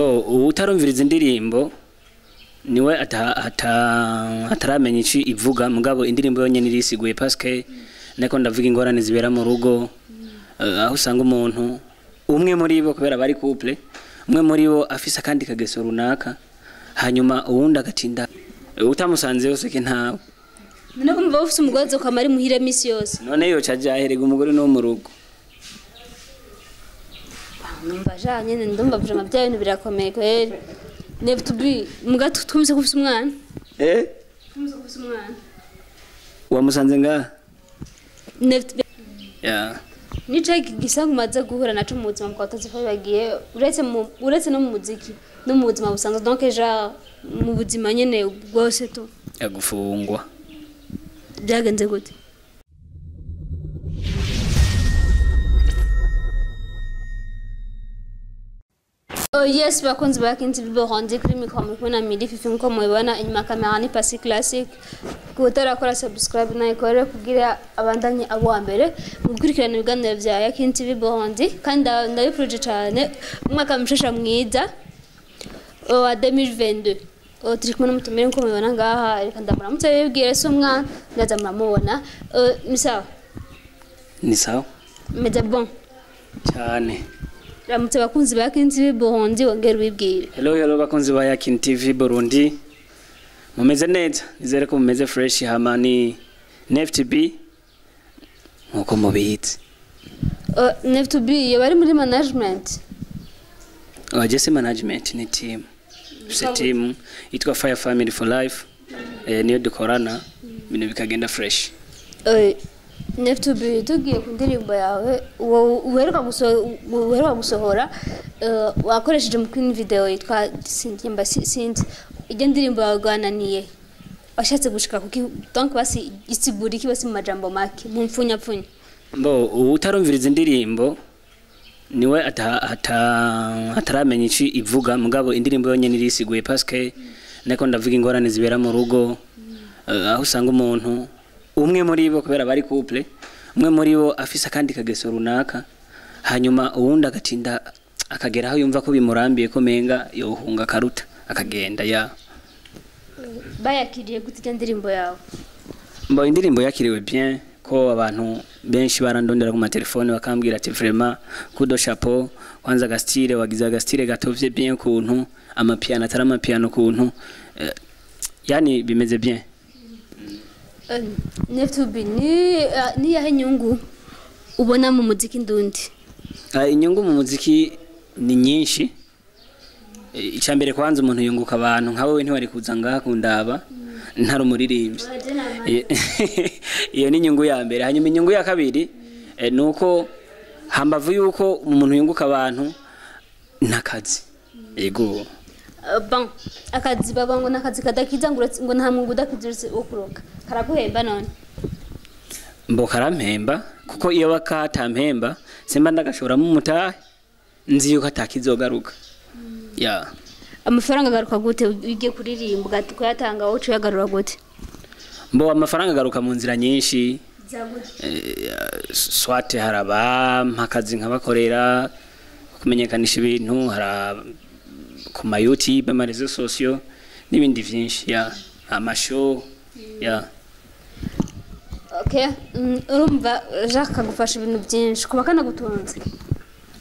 Mbo utarumviriza indirimbo niwe ataramenya ici ivuga, mugabo indirimbo yonyene irisiguye parce nako ndavuga ingorane zibera mu rugo, aho usanga umuntu umwe muri bo, kubera bari couple, umwe muri bo afise akandi kageso runaka, hanyuma uwundi agatinda utamusanze yose ke ntawe. None kumva ufise umugore ukamara imuhira misi yose? None yoca ajaherega umugore no mu rugo. Numva ja nyene, ndumva vraiment bya bintu birakomeye kweri. Neftu B, muga twumvise ko ufise umwana? Eh? Twumvise ko ufise umwana. Wamusanze ngaha? Neftu B. Yeah. Nico gisa ngumaze guhura naco mu buzima bwa utazi bagiye, uretse no mu muziki, no mu buzima busanzwe, donc ja mu buzima nyene bwose tu. Yagufungwa. Byagenze gute? Oh yes, bakunzi ba Yakin TV Burundi, kuri micro muri kumwe na Mili Fifi, nkuko mubibona inyuma kamera ni Pasi Classic. Kutarakora subscribe na ikore kugira abandanye abo wa mbere mukurikirana ibiganiro vya Yakin TV Burundi, kandi ndabifurije cyane umwaka mushasha mwiza wa 2022. Turi kumwe n'umutumire nkuko mubibona ngaha, reka ndamuramutse yibwire se umwana ndaza muramubona. Ni sawa? Ni sawa. Meze bon cyane. Ramutse bakunzi ba Yakin TV Burundi, wongera ubibwire. Hello hello bakunzi ba Yakin TV Burundi. Mumeze neza, nizere ko mumeze fresh. Hama ni Neftu B nkuko mubizi. Neftu B yaba ari muri management? Jesse management ni team. Se team itwa Fire Family for Life. Niyo dukorana ibintu bikagenda fresh. Neftu B, tugiye ku ndirimbo yawe uheruka gusohora, wakoresheje mu Queen video yitwa Sintimba Sinzi. Iyo ndirimbo yagananiye washatse gushika kuki? Donc basi isigura iki basi mu majambo make, mu mfunyapfunya? Mbo utarumviriza indirimbo niwe ataramenya ici ivuga, mugabo indirimbo yonyene irisiguye parce nako ndavuga ingorane zibera mu rugo, aho usanga umuntu umwe muri bo, kubera bari couple, umwe muri bo afise akandi kageso runaka, hanyuma uwundi agatinda akagera aho yumva ko bimurambiye ko menga yohunga karuta akagenda. Ya bayakiriye gute iyo ndirimbo yawe? Mbo indirimbo yakiriwe bien, ko abantu benshi barandondera ku matelefone bakambwira ati vraiment kudo chapeau, kwanza gastire wagize gastire gatovye bien kuntu amapiano atari amapiano kuntu, yani bimeze bien. Neftu B, ni yahe nyungu ubona mu muziki ndundi? Inyungu mu muziki ni nyinshi. Icambere kwanza umuntu yunguka abantu nka wewe ntiwari kuza ngaha kundaba ntari umuririmbyi. Iyo ni inyungu ya mbere. Hanyuma inyungu ya kabiri nuko hambavu yuko umuntu yunguka abantu nakazi. Yego. Bon, akazi baba ngo nakazi kadakiza ngo nta mwungu udakiza wo kuroka. Karaguhemba none? Mbo karampemba kuko iyo bakatampemba simba ndagashoramo umutahe, nzi yuko atakizogaruka. Ya. Amafaranga agaruka gute ugiye kuririmba kuyatanga wowe uyagarura gute? Mbo amafaranga agaruka mu nzira nyinshi. Swate haraba mpakazi nkabakorera kumenyekanisha ibintu, haraba ku ma YouTube, ama réseaux sociaux n'ibindi vyinshi, ya amashow, ya. Okay, urumva Jacques agufasha ibintu byinshi kuba kana gutunze.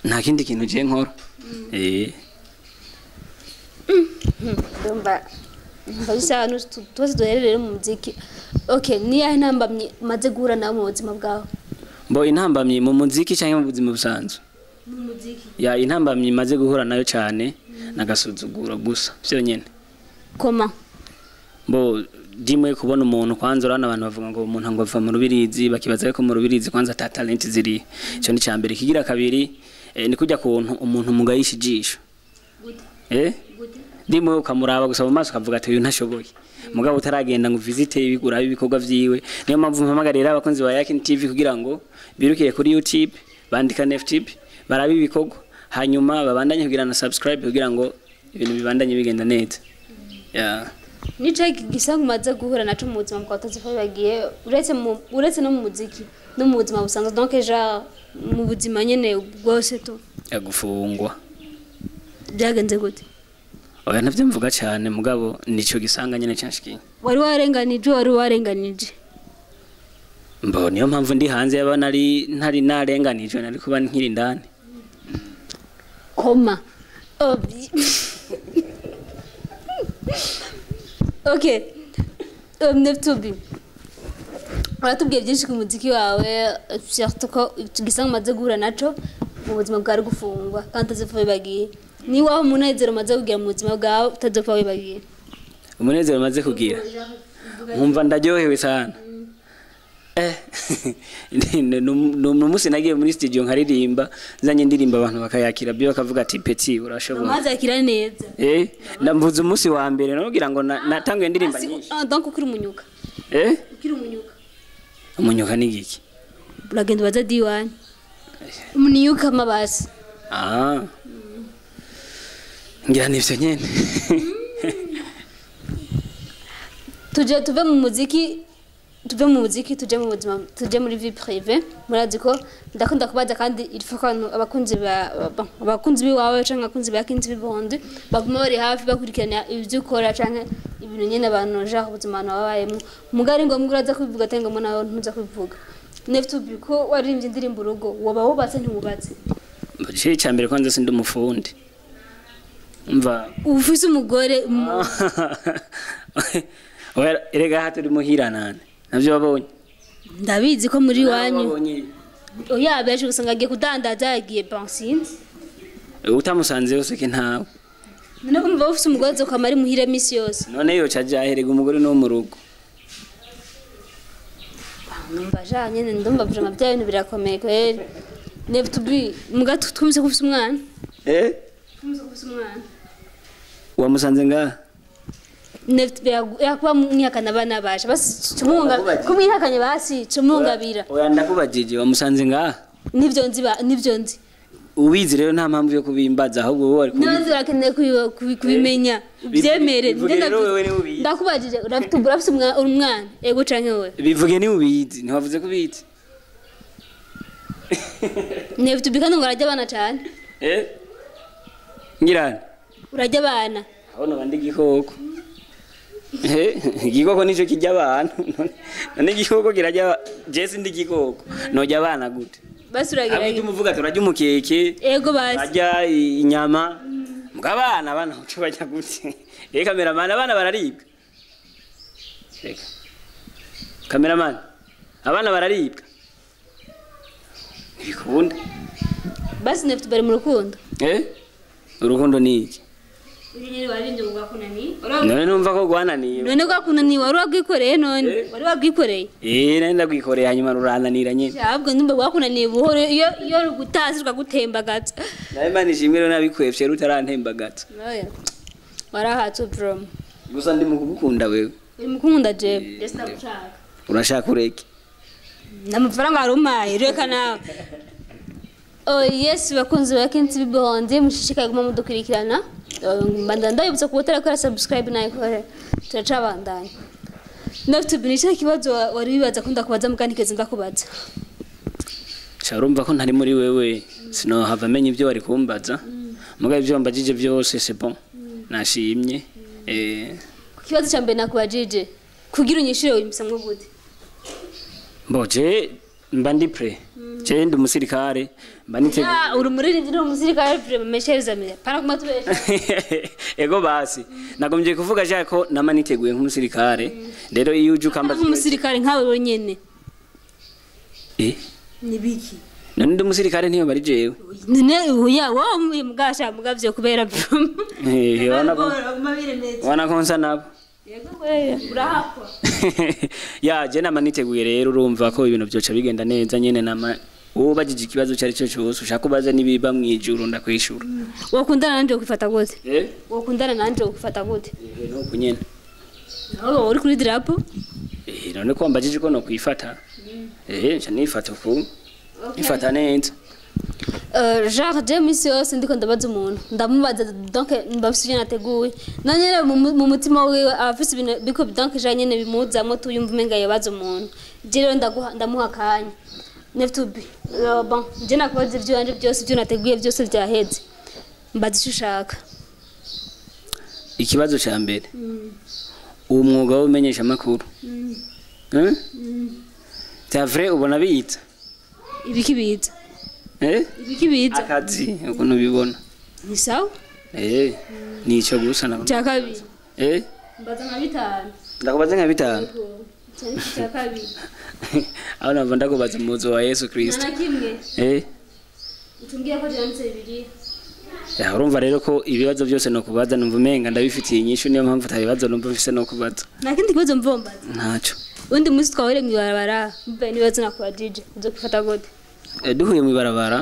Nta kindi kintu je nkora. Ndumva mbisa tuzi duhererere mu muziki. Okay, ni yahe ntambamye maze guhura nawe mu buzima bwawe? Mbo intambamye mu muziki cyangwa mu buzima busanzwe? Mu muziki. Ya intambamye maze guhura nayo cyane nagasuzuguro gusa byonyene. Koma. Mbo dimwe kubona umuntu kwanza, urana abantu bavuga ngo umuntu ngo ava mu rubirizi, bakibaza ko mu rubirizi kwanza ata talent ziri. Ico ni cambere. Kigira kabiri ni kujya kuntu umuntu mugayisha ijisho. Gute? Dimwe ukamuraba gusa mu maso ukavuga ati uyu ntashoboye. Mugabo utaragenda ngo visite ibigura ibikorwa vyiwe. Niyo mpamvu mpamagarira abakunzi ba Yakin TV kugira ngo birukire kuri YouTube, bandika Neftu B, barabe ibikorwa, hanyuma babandanye kugira na subscribe kugira ngo ibintu bibandanye bigenda neza. Yeah. Nico gisa ngumaze guhura naco mu buzima bwa utazi bagiye, uretse no mu muziki, no mu buzima busanzwe, donc ja mu buzima nyene bwose tu. Yagufungwa. Byagenze gute? Oya, ntavyo mvuga cyane, mugabo nico gisanga nyene canshikiye. Wari warenganije, wari warenganije? Mbo niyo mpamvu ndi hanze, yaba nari ntari narenganijwe nari kuba nkiri indani. Koma. Oh, okay. Neftubi, uratubwiye byinshi ku muziki wawe, surtout ko gisa umaze guhura naco mu buzima bwawe, gufungwa kandi utazopfa wibagiye. Ni waho umunezero umaze kugira mu buzima bwawe utazopfa wibagiye? Umunezero maze kugira, nkumva ndaryohewe sana, ni umunsi nagiye muri studio nkaririmba, nzanye indirimbo abantu bakayakira byo, bakavuga ati: "Petit, urashoboye." Amazi akira neza. Ndamvuze umunsi wa mbere nubwira ngo natanguye indirimba nyinshi. Ah, donc ukiri umunyuka? Ukiri umunyuka? Umunyuka ni giki? Uragenda ubaza diwani umuniyuka amabasi. Ah, ngira nivyo nyene. Tuje tuve mu muziki, tuve mu muziki, tuje mu buzima, tuje muri vie privée. Murazi ko ndakunda kubaza, kandi il faut ko abakunzi ba bon, abakunzi biwawe canke abakunzi ba Kinzi Bibondi baguma bari hafi bakurikirana ivyo ukora canke ibintu nyene abantu genre ubuzima abantu babayemo. Mugari ngombwa uraza kubivuga, atari ngombwa nawe ntuza kubivuga. Neftubi, ko waririmbye indirimbo urugo, woba wubatse, ntiwubatse? Igice cya mbere, kwanza sindi umufundi, umva. Ufise umugore? Oya, erega aha turi muhira nane navyo wabonye. Ndabizi ko muri iwanyu. Wabonye. Oya, benshi usanga agiye kudandaza, yagiye, bon, sinzi. Utamusanze yose ke ntawe. None kumva ufise umugore azokwama ari muhira misi yose? None yoca ajahe? Erega umugore no mu rugo. Numva ja nyene, ndumva vraiment bya bintu birakomeye kweri. Neftubi, muga twumvise ko ufise umwana. Twumvise ko ufise umwana. Wamusanze ngaha? Neftubi, yakuba mwihakana abana basha basi cumunga kumwihakanye, basi cumungabira. Oya, ndakubajije, wamusanze ngaha? Nivyo nzi nivyo nzi. Ubizi rero nta mpamvu yo kubimbaza, ahubwo wowe wari Niba nzi urakeneye kubimenya, ubyemere. Bivuge rero, wewe niwe ubizi. Ndakubajije, urafise umwana, ego canke wewe? Bivuge niba ubizi, ntiwavuze ko ubizi. Neftubi, kandi ngo urarya abana cane. Ngirane? Urarya abana. Aho noba ndi igikoko. Igikoko nico kirya abantu. None igikoko kirarya? Je sindi igikoko, norya abana gute? Basi Abo uragerageza. Umuvuga turarya umukeke. Ego basi. Barya inyama, mbwa abana, abana uco barya gute? Cameraman, abana bararibwa? Reka, cameraman, abana bararibwa? Ntibikunda. Basi Neftubi, bari mu rukundo? Urukundo ni iki? Nyine waririmbye ngo rwakunaniye. None numva ko rwananiye. None rwakunaniye, wari wabwikoreye none? Eh? Wari wabwikoreye? Nari ndagwikoreye, hanyuma rurananira nyene. Ahubwo ndumva rwakunaniye buhoro, iyo rugutasi rukagutembagaza. Nawe Imana ishimwe rero nabikwefye rutarantembagaza. Oya, warahatse bro. Gusa ndi mu kugukunda wewe. Uri mukunda jewe? Jye sinagushaka. Urashaka ureke. N'amafaranga warumpaye, reka nawe. Oh yes, bakunzi ba Kenshi Bibondi, mushishikaye guma mudukurikirana. Mbanda ndabibutsa kuba utarakora subscribe nayikore, turacabandanya. Nafite ni cyo kibazo wari wibaza ko ndakubaza, mukanikeze ndakubaza. Sha, urumva ko ntari muri wewe, sinohava amenya ibyo wari kumbaza. Mugabo ibyo wambajije byose, c'est bon, nashimye. Ku kibazo cya mbere nakubajije kugira unyishure, wimusamwo gute? Mbo je mba ndi prêt, je ndi umusirikare, mba niteguye. Ah, uri umuririmbyi, uri umusirikare vraiment, mes chers amis, pana kuma tubesha. Ego basi, nagombye kuvuga shaka ko nama niteguye nk'umusirikare. Rero iyo uje ukambaza Nk'umusirikare nkawe wenyene? Ni biki? None ndi umusirikare, ntiyo bari jewe? None oya, wowe mugasha mugavyo kubera Ubona ko nsa nabo? Yego we, urahakwa. Ya, je nama niteguye. Rero urumva ko ibintu byoca bigenda neza nyene. Nama wowe ubajije ikibazo cyari cyo cyose ushaka kubaza, nibiba mwijuru ndakwishura. Wokundana nanje ukifata gute? Eh? Wokundana nanje ukifata gute? Nuko nyene. Nawe uri kuri drapo? None ko wambajije ko no kwifata, nca nifata uku, nifata neza. Genre je misi yose ndiko ndabaza umuntu, ndamubaza, donc mbafise ivyo nateguye, na nyene mu mutima wiwe aba afise ibintu biko, donc je nyene bimuzamo tuyumva umenga yobaza umuntu. Je rero ndaguha, ndamuha akanya. Neftubi, bon, je nakubaza ivyo wanje byose, ivyo nateguye byose vyaheze, mbaza ico ushaka. Ikibazo ca mbere, uwo mwuga w'umenyesha amakuru, eh? C'est vrai, ubona biza? Ibiki biza? Eh? Ibiki biza? Akazi, ukuntu ubibona. Ni sawa. Eh, nico gusa na Cya kabiri. Eh? Mbaza nka bitanu. Ndakubaza nka bitanu. Cya kabiri. Aho nava ndakubaza umuzo wa Yesu Nta Kristo. na kimwe. Eh? Utumbwiye ko byanditse bibiri. Ya, urumva rero ko ibibazo byose no kubaza numva umenga ndabifitiye inyishu, niyo mpamvu atabibazo numva mfise no kubaza. Nta kindi kibazo mvombaza? Ntaco. Undi munsi twahuriye mu ibarabara, mbaye n'ibibazo nakubajije, uzo kwifata gute? Eh, duhuye mu ibarabara,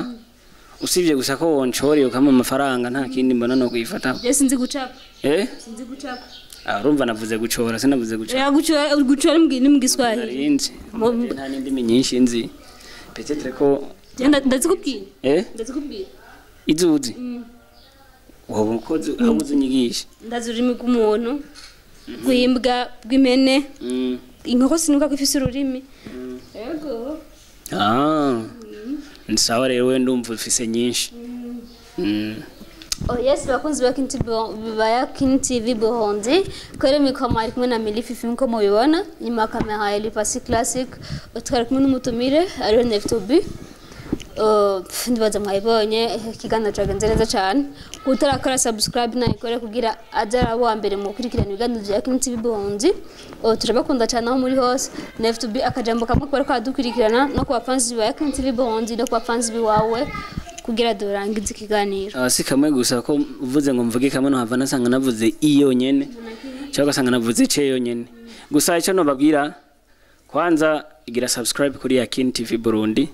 usibye gusa ko wonshoreye ukampa amafaranga, nta kindi mbona no kuyifataho. Je sinzi gucapa. Eh? Sinzi gucapa. Ah, urumva navuze gucora, sinavuze gucapa. Ya, gucora, gucora ni mu Giswahili. Narinzi nta n'indimi nyinshi nzi, peut-être ko Je ndazikubwira. Eh? Ndazikubwira. Izuzi wowe ukoze aho unyigisha. Ndazi ururimi rw'umuntu, rw'imbwa, rw'impene. Inkoko sinuka ko ifise ururimi. Yego. Ah, ni sawa rero, we ndumva ufise nyinshi. Oh yes, bakunzi ba King TV, ba King TV Burundi, kuri mikoro mwari kumwe na Mili Fifi nkuko mubibona, nyuma ya kamera ya Pasi Classic, twari kumwe n'umutumire ariwe Neftobi. Ndibaza mwayibonye, ikiganiro cyagenze neza cyane. Utarakora subscribe nayikore kugira aze araba uwa mbere mu gukurikirana ibiganiro bya King TV Burundi. Turabakunda cyane aho muri hose. Neftobi, akajambo kamwe kubera ko adukurikirana no ku bafanzi ba King TV Burundi no ku bafanzi biwawe kugira durangize ikiganiro. Ah, si kamwe gusa, ko uvuze ngo mvuge kamwe nohava nasanga navuze i yonyene cyangwa ugasanga navuze ce yonyene. Gusa icyo nobabwira, kwanza igira subscribe kuri ya King TV Burundi,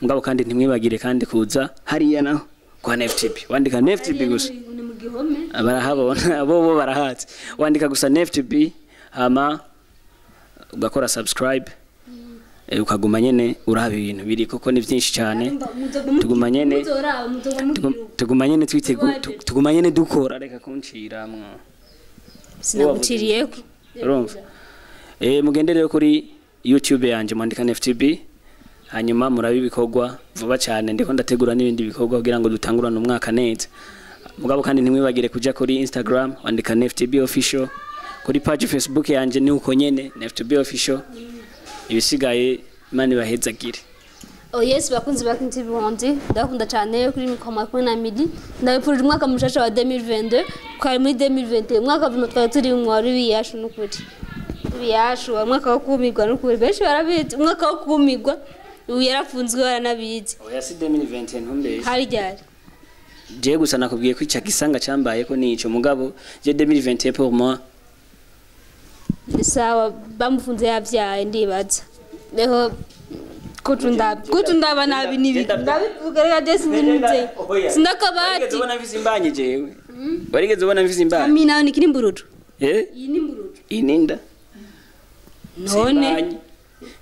mugabo kandi ntimwibagire kandi kuza hariya naho kwa NFTP, wandika NFTP gusa. Ni mu gihome. Barahabona bo barahatse, wandika gusa NFTP hama ugakora subscribe, ukaguma nyene uraba ibintu biri, kuko ni byinshi cyane. Tuguma nyene tuguma nyene twitegu, tuguma nyene dukora. Reka kunciramwo. Sinaguciriyeko. Urumva, mugende rero kuri YouTube yanje mwandika NFTB, hanyuma murabe ibikorwa vuba cyane. Ndiko ndategura n'ibindi bikorwa kugira ngo dutangurane umwaka neza. Mugabo kandi ntimwibagire kuja kuri Instagram, wandika NFTB official, kuri page Facebook yanje ni uko nyene, NFTB official. Ibisigaye Imana ibahezagire. Oh yes, bakunzi ba King TV Burundi, ndabakunda cyane. Kuri mikoro kumwe na Midi, ndabifurije umwaka mushasha wa 2022. Twari muri 2021, umwaka vino twari turi mu wari wiyashu n'ukuri wiyashu, umwaka wo kumigwa n'ukuri, benshi barabizi umwaka wo kumigwa. Ubu yarafunzwe, baranabizi. Oya, si 2021, ntumbeshe. Hari ryari? Je gusa nakubwiye ko ica gisanga cambaye ko nico, mugabo je 2021 pour moi. Ni sawa, bamufunze yavyaye, ndibaza reho kutu ndaba nabi nibi ndabivuga. Reka je sinzi sindakabati. Warigeze ubona mfise imbanyi jewe? Warigeze ubona mfise imbanyi? Amina, ni kiri mburutu. Eh? Iyi ni mburutu. Ininda. None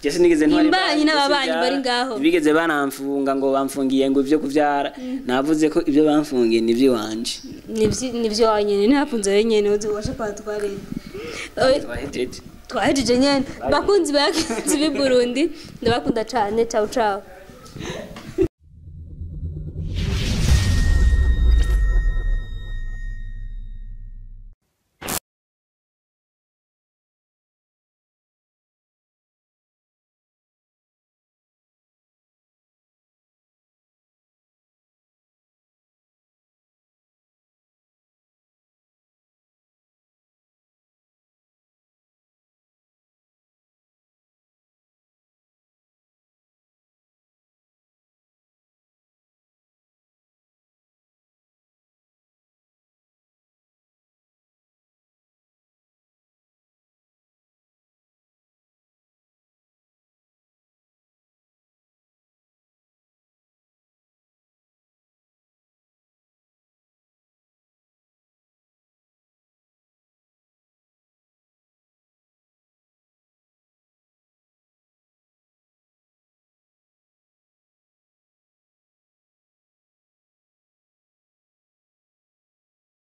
Je sinigeze ntwara Imbanyi n'ababanyi bari ngaho. Bigeze banamfunga ngo bamfungiye ngo ivyo kuvyara? Navuze ko ibyo bamfungiye ni ivy'iwanje. Nivyo wanyene ntihafunze wenyene, uzi ubashe kwatwarira. Twahejeje. Twahejeje nyene. Bakunzi ba b'i Burundi, ndabakunda cane. Ciao ciao.